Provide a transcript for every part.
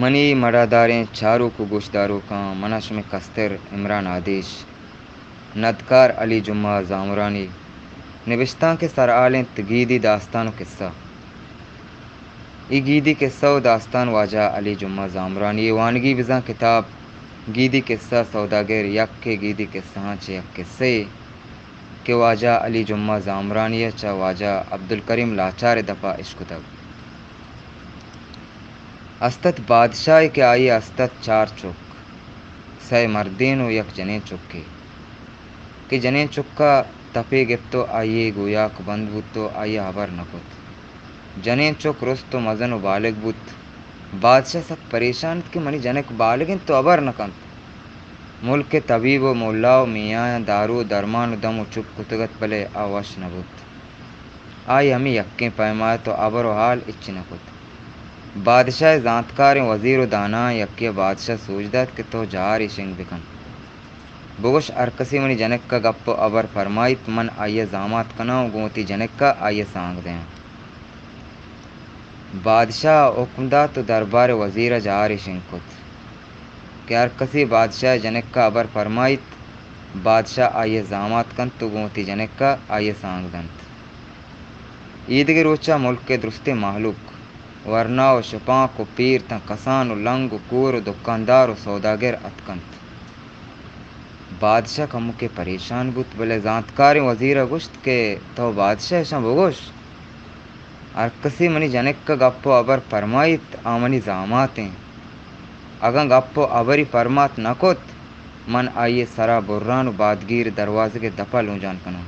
منی مڑاداریں چاروک و گوشداروکاں، من ءَ شمئے کستر عمران آدیش، ندکار علی جمعہ زامرانی، نبشتانک ءِ سرحال اِنت گیدی داستان و کسہ۔ اے گیدی کسہ و داستان واجہ علی جمعہ زامرانی ءِ وانگی بزاں کتاب گیدی کسہ سوداگر یک ءِ گیدی کسہاں چہ یک کسہ یے کہ واجہ علی جمعہ زامرانی ءَ چہ واجہ عبدالکریم لاچار ءِ دپ ءَ اشکتگ۔ است اَت بادشاہے کہ آئی ءَ است اَت چار چک، سئے مردین و یک جنین چکے کہ جنین چک ءَ تپے گپت و آئی ءِ گویاک بند بوت و آئی ءَ ہبر نہ کت۔ جنین چک رست و مزن و بالغ بوت۔ بادشاہ سک پریشان اَت کہ منی جنک بالغ اِنت و ہبر نہ کنت۔ ملک ءِ طبیب و ملا و میایاں دارو و درمان و دم و چپ کتگ اَت، بلے آ وش نہ بوت۔ آئی ءَ ہمے یکیں پیما اَت و ہبر و حال ہچ نہ کت۔ بادشاہ ءِ زانتکاریں وزیر و دانایاں یکے ءَ بادشاہ سوج دات کہ تو جہارے شنگ بکن۔ بگوش، ہر کسے منی جنک ءَ گپ و ہبر پرمائیت، من آئی ءَ زامات کناں و گوں وتی جنک ءَ آئی ءَ سانگ دیاں۔ بادشاہ ءَ حکم دات و دربار ءِ وزیر ءَ جہارے شنگ کت کہ ہر کسے بادشاہ ءِ جنک ءَ ہبر پرمائیت، بادشاہ آئی ءَ زامات کنت و گوں وتی جنک ءَ آئی ءَ سانگ دنت۔ ایدگہ روچ ءَ ملک ءِ درستیں مہلوک، ورنا و شپانک و پیر تاں کسان و لنگ و کور و دکاندار و سوداگر اتکنت۔ بادشاہ کمکے پریشان بوت، بلے زانتکاریں وزیر ءَ گوشت کہ تو بادشاہ ءَ اشاں بگوش، ہر کسے منی جنک ءَ گپ و ہبر پرمائیت، آ منی زامات اِنت۔ اگاں گپ و ہبری پرمات نہ کت، من آئی ءِ سر ءَ بران و بادگیر دروازگ ءِ دپ ءَ لونجان کناں۔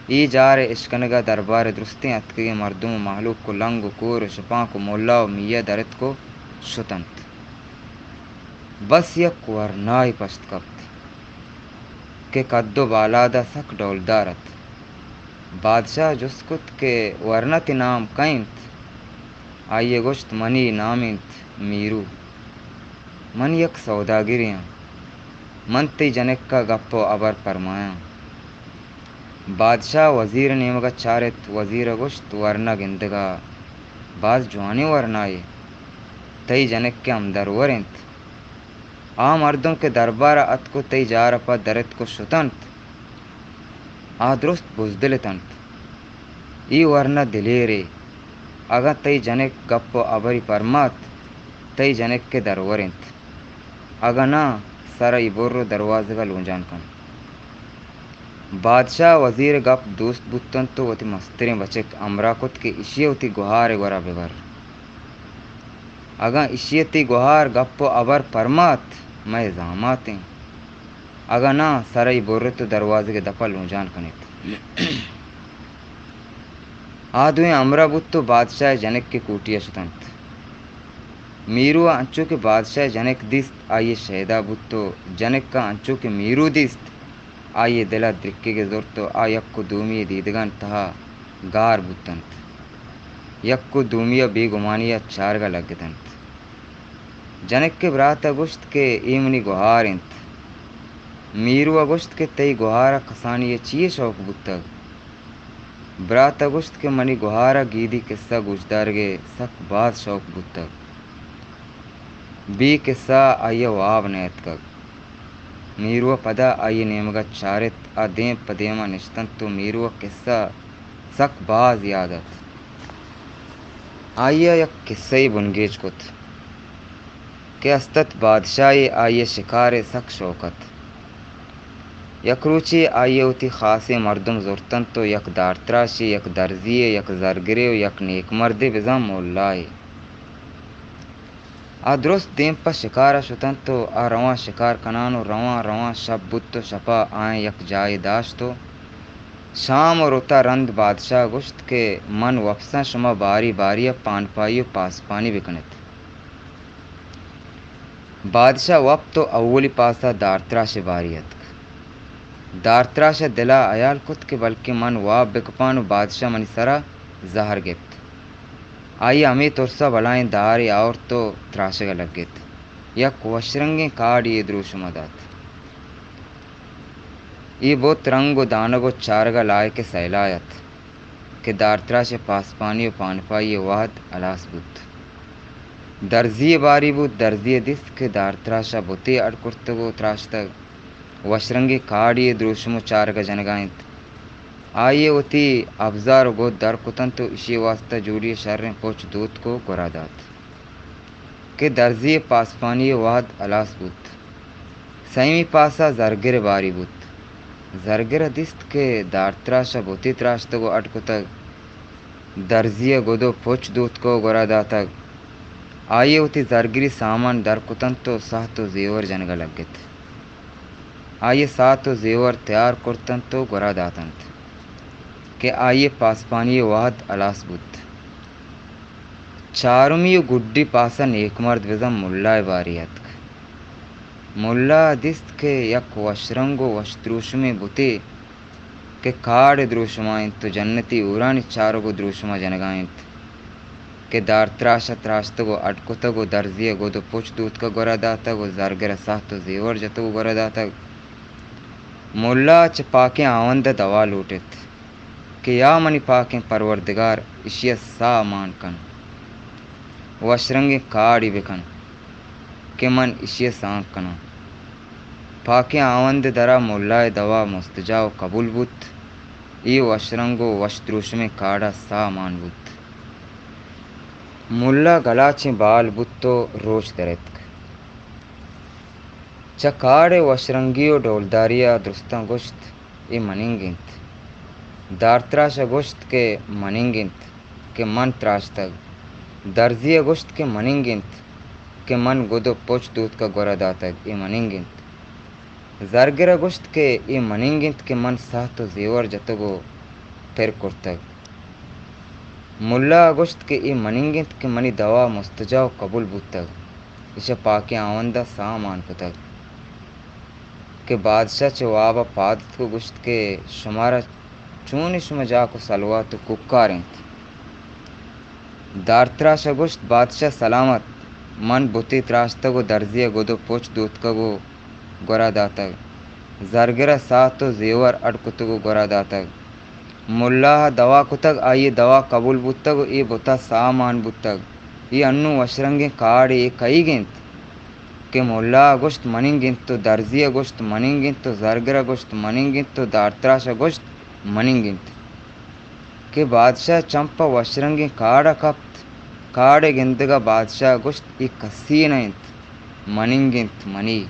اے جار ءِ اشکنگ ءَ دربار ءِ درستیں اتکگیں مردم و مہلوک و لنگ و کور و شپانک و ملا و میہ در اتک و شت اَنت۔ بس یک ورنائے پشت کپت کہ کد و بالاد ءَ سک ڈولدار اَت۔ بادشاہ ءَ جست کت کہ ورنا، تئی نام کئے اِنت؟ آئی ءَ گوشت، منی نام اِنت میرو۔ من یک سوداگرے آں۔ من تئی جنک ءَ گپ و ہبر پرمایاں۔ بادشاہ وزیر ءِ نیمگ ءَ چارت، وزیر ءَ گوشت، ورنا گندگ ءَ باز جوانیں ورنائے، تئی جنک ءِ ہمدرور اِنت۔ آ مردم کہ دربار ءَ اتک و تئی جار ءَ پد در اتک و شت اَنت، آ درست بزدل اِت اَنت۔ اے ورنا دلیرے، اگاں تئی جنک گپ و ہبری پرمات، تئی جنک ءِ درور اِنت۔ اگاں ناں، سر ءَ اے بر و دروازگ ءَ لونجان کن۔ بادشاہ ءَ وزیر ءِ گپ دوست بوت اَنت و وتی مستریں بچک ہمراہ کت کہ ایشی ءَ وتی گہار ءِ گورا ببر۔ اگاں ایشی ءَ تئی گہار گپ و ہبر پرمات، مئے زامات اِنت۔ اگاں ناں، سر ءَ اے برت و دروازگ ءِ دپ ءَ لونجان کنیت۔ آ دوئیں ہمراہ بوت و بادشاہ ءِ جنک ءِ کوٹی ءَ شت اَنت۔ میرو ءَ انچو کہ بادشاہ ءِ جنک دیست، آئی ءَ شیدا بوت و جنک ءَ انچو کہ میرو دیست، آئی ءِ دل ءَ درکگے زرت و آ یک و دومی ءِ دیدگانی تہا گار بوت اَنت۔ یک و دومی ءَ بے گمانی ءَ چارگ ءَ لگت اَنت۔ جنک ءِ برات ءَ گوشت کہ اے منی گہار اِنت۔ میرو ءَ گوشت کہ تئی گہار ءَ کسانی ءَ چی ءِ شوق بوتگ؟ برات ءَ گوشت کہ منی گہار ءَ گیدی کسہ گوشدارگ ءِ سک باز شوق بوتگ۔ بے کسہ آئی ءَ واب نہ اتکگ۔ میرو ءَ پدا آئی ءِ نیمگ ءَ چارت، آ دیم پہ دیم ءَ نشت اَنت و میرو ءَ کسہ سک باز یات اَت۔ آئی ءَ یک کسہ یے بنگیج کت کہ است اَت بادشاہے، آئی ءَ شکار ءِ سک شوق اَت۔ یک روچے آئی ءَ وتی خاصیں مردم زرت اَنت و یک دارتراشے، یک درزی یے، یک زرگرے و یک نیکمردے، بزاں ملائے۔ آ درست دیم پہ شکار ءَ شت اَنت و آ رواں شکار کنان و رواں رواں شپ بوت و شپ ءَ آیاں یک جاہے داشت و شام و رت ءَ رند بادشاہ ءَ گوشت کہ من وپساں، شما باری باری ءَ پانپائی و پاسپانی بکن ات۔ بادشاہ وپت و اولی پاس ءَ دارتراش ءِ باری اتک۔ دارتراش ءَ دل ءَ ہیال کت کہ بلکیں من واب بکپان و بادشاہ منی سر ءَ زہر گپت۔ آئی ءَ ہمے ترس ءَ بلاہیں دارے آورت و تراشگ ءَ لگت۔ یک وشرنگیں کاڑی یے دروشم ءَ دات۔ اے بت رنگ و دانگ و چارگ ءَ لائک ءِ سیلائے اَت کہ دارتراش ءِ پاسپانی و پانپائی ءِ وہد ہلاس بوت۔ درزی ءِ باری بوت، درزی ءَ دیست کہ دارتراش ءَ بتے اڈ کرتگ ءُ تراشتگ۔ وشرنگیں کاڑے ءِ دروشم ءُ چارگ ءَ جنگ ءَ اِنت۔ آئی ءَ وتی ابزار ءُ گد در کت اَنت ءُ ایشی ءِ واستہ جوڑی ءَ شریں پچ دوتک ءُ گور ءَ دات کہ درزی ءِ پاسپانی ءِ وھد ھلاس بوت۔ سیمی پاس ءَ زرگر ءِ باری بوت۔ زرگر ءَ دیست کہ دارتراش ءَ بتے تراشتگ ءُ اڈ کتگ۔ درزی ءَ گد ءُ پچ دوتک ءُ گور ءَ داتگ۔ آئی ءَ وتی زرگری سامان در کت اَنت ءُ ساھت ءُ زیور جنگ ءَ لگت۔ آئی ءَ ساھت ءُ زیور تیار کرت اَنت ءُ گور ءَ دات اَنت کہ آئی ءِ پاسپانی ءِ وھد ھلاس بوت۔ چارمی ءُ گڈی پاس ءَ نیکمرد بزاں ملا ءِ باری اتک۔ ملا ءَ دیست کہ یک وشرنگ ءُ وش دروشمیں بتے کہ کاڑ ءِ دروشم ءَ اِنت ءُ جنتی ھورانی چارگ ءُ دروشم ءَ جنگ ءَ اِنت کہ دارتراش ءَ تراشتگ ءُ اڈ کتگ ءُ درزی ءَ گد ءُ پچ دوتک ءُ گور ءَ داتگ ءُ زرگر ءَ ساھت ءُ زیور جتگ ءُ گور ءَ داتگ۔ ملا ءَ چہ پاکیں ھاوند ءَ دوا لوٹ اِت کہ یا منی پاکیں پروردگار، ایشی ءَ ساہ مان کن، وشرنگیں کاڑے بکن کہ من ایشی ءَ سانگ کناں۔ پاکیں ھاوند ءِ در ءَ ملا ءِ دوا مستجاب ءُ قبول بوت۔ اے وشرنگ ءُ وش دروشمیں کاڑ ءَ ساہ مان بوت۔ ملا گلاچیں بال بوت ءُ روچ در اتک۔ چہ کاڑ ءِ وشرنگی ءُ ڈولداری ءَ درستاں گوشت، اے منیگ اِنت۔ دارتراش ءَ گوشت کہ منیگ اِنت کہ من تراشتگ۔ درزی ءَ گوشت کہ منیگ اِنت کہ من گد ءُ پچ دوتک ءُ گور ءَ داتگ، اے منیگ اِنت۔ زرگر ءَ گوشت کہ اے منیگ اِنت کہ من ساھت ءُ زیور جتگ ءُ پر کرتگ۔ ملا ءَ گوشت کہ اے منیگ اِنت کہ منی دوا مستجاب ءُ قبول بوتگ، ایش ءَ پاکیں ھاوند ءَ ساہ مان کتگ۔ کہ بادشاہ چہ واب ءَ پاد اتک ءُ گوشت کہ شمارا چونیں شمئے جاک ءُ سلوات ءُ کوکار اِنت؟ دارتراش ءَ گوشت، بادشاہ سلامت، من بتے تراشتگ ءُ درزی ءَ گد ءُ پچ دوتکگ ءُ گور ءَ داتگ۔ زرگر ءَ ساھت ءُ زیور اڈ کتگ ءُ گور ءَ داتگ۔ ملا ءَ دوا کتگ، آئی ءِ دوا قبول بوتگ ءُ اے بت ءَ ساہ مان بوتگ۔ اے انوں وشرنگیں کاڑے، اے کئیگ اِنت؟ کہ ملا ءَ گوشت، منیگ اِنت، ءُ درزی ءَ گوشت، منیگ اِنت، ءُ زرگر ءَ گوشت، منیگ اِنت، ءُ دارتراش ءَ گوشت، منیگ اِنت۔ کہ بادشاہ ءِ چم پہ وشرنگیں کاڑ ءَ کپت۔ کاڑ ءِ گندگ ءَ بادشاہ ءَ گوشت، اے کسی ءِ نہ اِنت، منیگ اِنت، منی،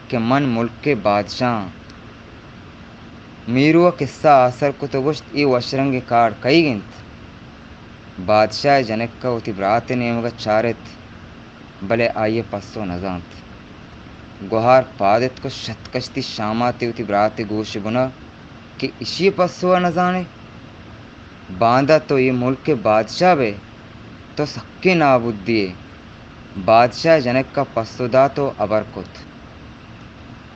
کہ من ملک ءِ بادشاہ آں۔ میرو ءَ کسہ آسر کت ءُ گوشت، اے وشرنگیں کاڑ کئیگ اِنت؟ بادشاہ ءِ جنک ءَ وتی برات ءِ نیمگ ءَ چارت، بلے آئی ءَ پسو نہ زانت۔ گوھار پاد اتک ءُ شت کشتی شاماتے وتی برات ءِ گوش ءِ بن ءَ کہ ایشی ءِ پسو ءَ نہ زان ئے؟ باندا تو اے ملک ءِ بادشاہ بئے، تو سکیں نابودی ئے۔ بادشاہ ءِ جنک ءَ پسو دات ءُ ھبر کت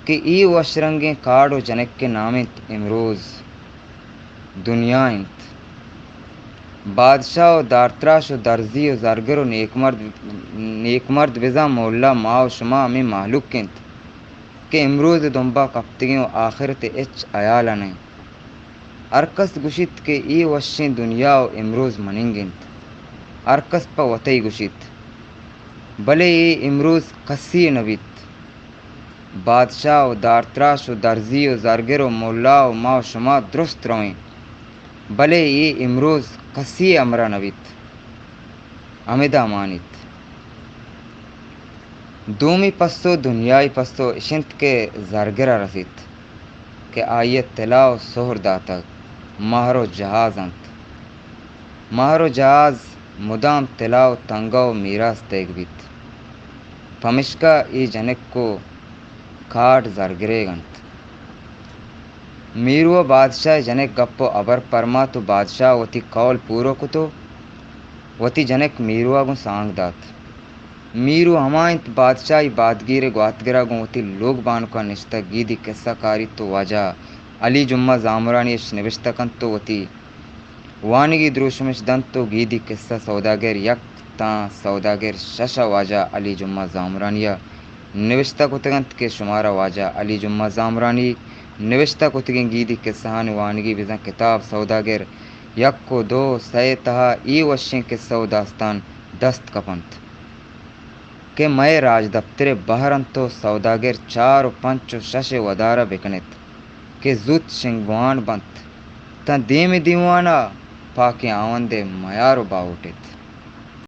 کہ اے وشرنگیں کاڑ ءُ جنک ءِ نام اِنت امروز دنیا اِنت۔ بادشاہ ءُ دارتراش ءُ درزی ءُ زرگر ءُ نیکمرد، نیکمرد بزاں مولا ما ءُ شما ھمے مھلوک اِنت کہ امروز ءِ دمب ءَ کپتگیں ءُ آخرت ءِ ھچ ھیال ءَ نہ اِنت۔ ھر کس گوشیت کہ اے وشیں دنیا ءُ امروز منیگ اِنت۔ ھر کس پہ وتئی گوشیت، بلے اے امروز کسی ءِ نہ بیت۔ بادشاہ ءُ دارتراش ءُ درزی ءُ زرگر ءُ ملا ءُ ما ءُ شما درست رویں، بلے اے امروز کسی ءِ ھمراہ نہ بیت، ھمدا مانیت۔ دومی پسو، دنیائی پسو اِش اِنت کہ زرگر ءَ رسیت کہ آئی ءَ تلا ءُ سھر داتگ، مھر ءُ جھاز اَنت۔ مھر ءُ جھاز مدام تلا ءُ تنگہ ءُ میراث دئیگ بیت۔ پمشکا اے جنک ءُ کاڑ زرگریگ اَنت۔ میرو ءَ بادشاہ ءِ جنک ءِ گپ ءُ ھبر پرمات ءُ بادشاہ ءَ وتی قول پورو کت ءُ وتی جنک میرو ءَ گوں سانگ دات۔ میرو ھما اِنت، بادشاہ ءِ بادگیر ءِ گواتگر ءَ گوں وتی لوگ بانک ءَ نشتگ، گیدی کسہ کاریت ءُ واجہ علی جمعہ زامرانی اِش نبشتہ کنت ءُ وتی وانگی دروشم اِش دنت ءُ گیدی کسہ سوداگر یک تاں سوداگر شش ءَ واجہ علی جمعہ زامرانی ءَ نبشتہ کتگ اَنت کہ شمارا واجہ علی جمعہ زامرانی نبشتہ کتگیں گیدی کسہانی وانگی بزاں کتاب سوداگر یک ءُ دو، سئے ءِ تہا اے وشیں کسہ ءُ داستان دست کپ اَنت۔ کہ مئے راجدپتر ءِ بہر انت ءُ سوداگر چار ءُ پنچ ءُ شش ءِ ودار ءَ بہ کن ایت کہ زوت شنگوان بنت، تاں دیم ءِ دیوان ءَ پاکیں ہاوند ءِ میار ءُ باہوٹ ایت۔